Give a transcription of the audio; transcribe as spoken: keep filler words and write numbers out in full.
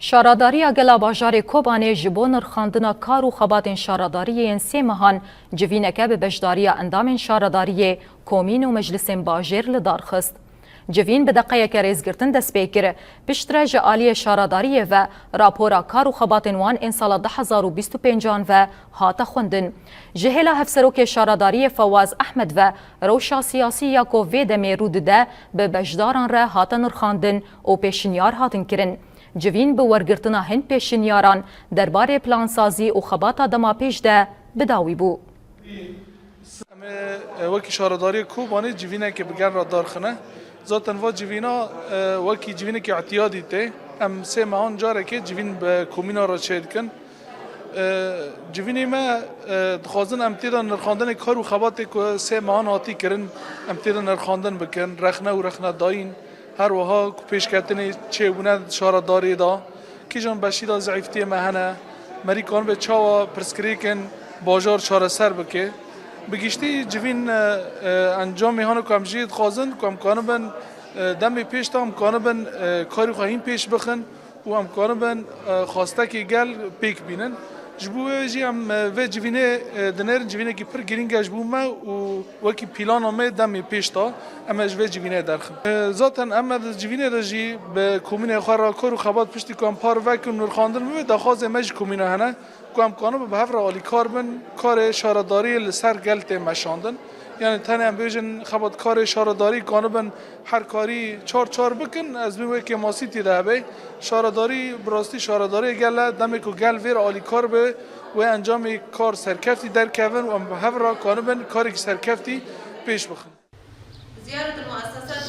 Şaredariya Gela Bajarê Kobanê ji bo nirxandina kar û xebatên şaredariyê yên sê mehan civîneke bi beşdariya endamên şaredariyê, komîn û meclisên bajêr li dar xist. Civîn bi deqeyeke rêzgirtin dest pê kir. Piştre ji aliyê şaredariyê ve rapora kar û xebatên wan ên sala du hezar û bîst û pêncan ve hate xwendin. Ji hêla Hevserokê Şaredariyê Fewaz Ehmed ve rewşa siyasî ya ku vê demê rû dide bi beşdaran re hate nirxandin û pêşinyar hatin kirin. Civîn bi wergirtina hin pêşinyaran derbarê plansazî û xebata dema pêş de bi dawî bû. Em ê, e, wekî şaredariyê Kobanê civînekê bi gel re darxine. Zaten va civîna, e, wekî civînekî îtiyadî tê. Em sê mehan carekê civîn bi komîna re çêdikin. E, civînê me, e, dixwazin em tê de nirxandinê kar û xebatê ku sê mehan hatî kirin, em tê de nirxandin bikin, rexne û rexnedayîn, her wiha ku pêşketinê çêbûne şaredariyê de, kîjan beşî de zehîftiyê me hene, merî kanibe çawa pirsgirêkên bajar çareser bike. Bi giştî civîn, e, e, encamê hane ku em jê dixwazin ku em kanibin, e, demê pêş de em kanibin, e, karî xwe hîn pêş bixin û em kanibin, e, xwastekê gel pêk bînin. Ji bo wê jî em, e, vê civînê, e, dinêrin, civînekî pir girîng e ji bo me û wekî plana me demê pêş de em ê ji vê civînê derxin. E, zaten em ê di civînê de jî bi komînê xwe re kar û xebat piştî ku em par vekin û nirxandin bibe, daxwazê me ji komîna hene ku em kanibin bi hev re alîkar bin, karê şaredariyê li ser gel tê meşandin. Yani tenê em bêjin xebatkarê şaredarî kanibin her karî çar çar bikin, ez bin wê kêmasîtî de hebe. Şaredarî, bi rastî şaredariyê gel e, demê ku gel vê re alîkar be, wê encamê kar serkeftî derkevin û em bi hev re kanibin karekî serkeftî pêş bixin. زيارة المؤسسات